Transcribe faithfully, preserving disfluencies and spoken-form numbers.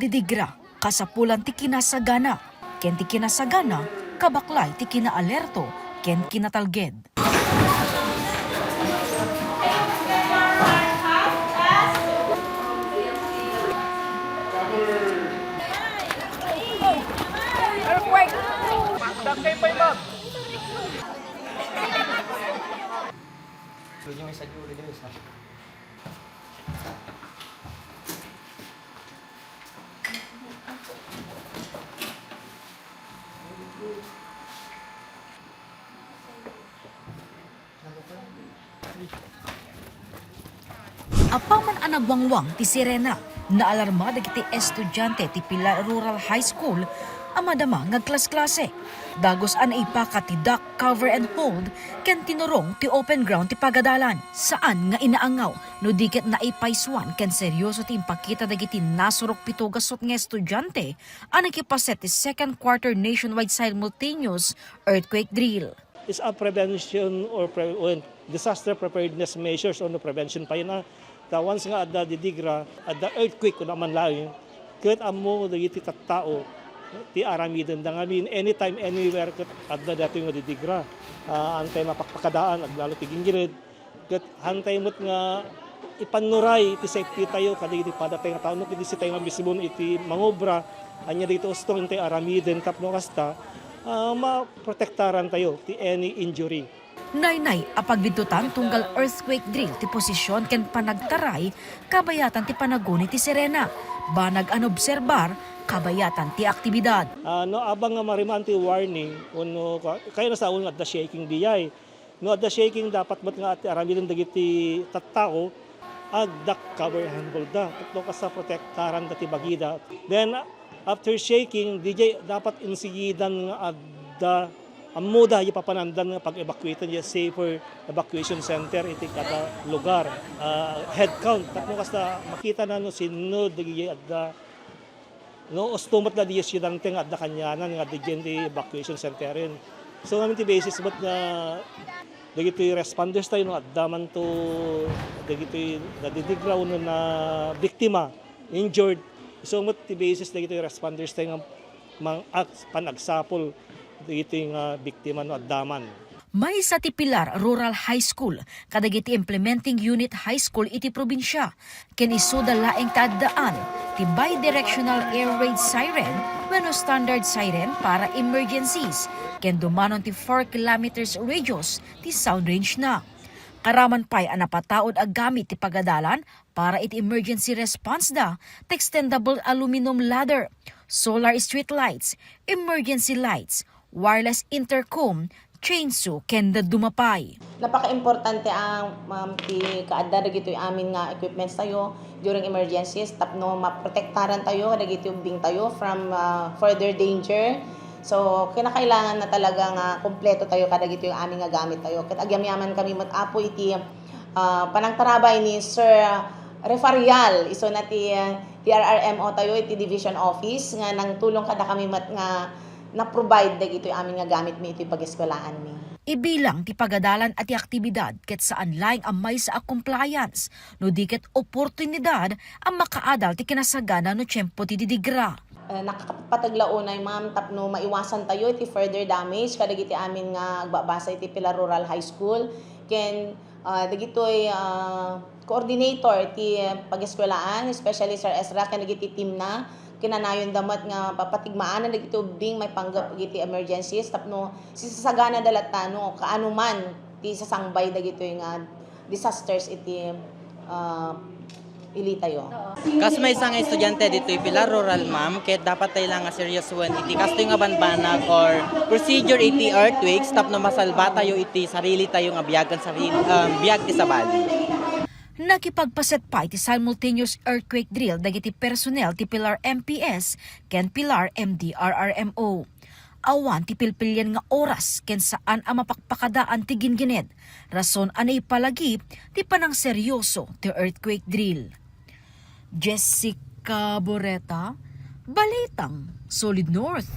Digra, kasapulan ti kinasagana, ken ti kinasagana, kabaklay ti kinaalerto ken kinatalged. Apaman a nagwangwang ti sirena, naalarma dagiti estudiante ti Pilar Rural High School a madama nga agklasklase. Dagus a naipakat ti duck cover and hold ken tinurong ti open ground ti pagadalan. Saan nga inaangaw no di ket naipaysuan ken seryoso ti impakita dagiti nasurok pito gasut nga estudiante a nakipaset ti second quarter nationwide simultaneous earthquake drill. It's a prevention or pre-, when disaster preparedness measures or no prevention pa yun, ah. Ta once nga adda didigra, adda earthquake, kuna man laeng, ket ammo dagiti tattao ti aramidenda ngamin anytime, anywhere, ket adda datoy nga didigra. Ah, antay mapakpakadaan, aglalo ti ginggired, ket hantay met nga ipannuray ti safety tayo kadagiti padatay nga tao, no, ket disi tayo nga mismo iti mangobra, ania dagiti ustong intay aramiden tapno kasta, ah, maprotektaran tayo ti any injury. Naynay a pagbidtutan tunggal earthquake drill ti posisyon ken panagtaray kabayatan ti panaguni ti sirena, banag a naobserbar kabayatan ti aktibidad. Ah, no, abang nga marimaan ti warning, wenno ka-, kayo na sa adda shaking diay. No adda shaking, dapat met nga ti aramiden dagiti tattao, ag-duck cover and hold da. Tapno kasta protektaran da ti bagida. Then, after shaking, diay dapat insigidan nga adda, ammoda, ipapanandan nga pag-evacuate, diay safer evacuation center iti kada lugar. Ah, head count. Tapno kasta makita na no sino dagiti adda No, usto met la diay estudiante nga adda kanianan nga adda diay ti evacuation centeren. So, ngamin ti basis met nga dagitoy responders tayo, no, adda man to dagitoy nadidigra wenno nabiktima, injured. So, met ti basis dagitoy responders tayo nga mang-, ag-, panagsapol dagitoy nga biktima no adda man. Maysa ti Pilar Rural High School kadagiti implementing unit high school iti probinsia, ken isuda laeng ti addaan ti bidirectional air raid siren wenno standard siren para emergencies, ken dumanon ti four kilometers radius ti sound range na. Karaman pay a napataud a gamit ti pagadalan para iti emergency response da, ti extendable aluminum ladder, solar street lights, emergency lights, wireless intercom, chainsaw, ken dadduma pay. Napakaimportante a, ma'am, ti kaadda dagitoy amin nga equipments tayo during emergencies tapno maprotektaran tayo dagiti ubbing tayo from, ah, further danger. So, kinakailangan na talaga nga kompleto tayo kadagitoy amin nga gamit tayo. Ket agyamyaman kami met, Apo, iti ah, panangtarabay ni Sir Refarial, isuna ti, ah, D R R M O tayo iti division office nga nangtulong kadakami met nga na-provide dagitoy amin nga gamitmi iti pag-eskwelaanmi. Ibilang ti pagadalan a ti aktibidad ket saan laeng a maysa a compliance no di ket oportunidad a makaadal ti kinasagana no tiempo ti didigra. Ah, nakakapateg la unay, ma'am, tapno maiwasan tayo iti further damage kadagiti amin nga agbabasa iti Pilar Rural High School. Ken, ah, dagitoy, ah, coordinator ti pag-eskuelaan, especially Sir Ezra, ken dagiti team na, kinanayonda met nga papatigmaanan dagiti ubbing maipanggep iti emergencies tapno sisasaganada latta no kaano man ti sasangbay dagitoy nga disasters iti, ah, ili tayo. Kas maysa nga estudiante ditoy Pilar Rural, ma'am, ket dapat tayo lang nga seryosoen iti kastoy nga banbanag or procedure iti earthquakes tapno masalba tayo iti sarili tayo nga biag ken sarili, ah, biag ti sabali. Nakipagpaset pay ti simultaneous earthquake drill dagiti personnel ti Pilar M P S ken Pilar M D R R M O. Awan ti pilpilian nga oras ken saan a mapakpakadaan ti gingined, rason a naipalagip ti panangseryoso ti earthquake drill. Jessica Boreta, Balitang Solid North.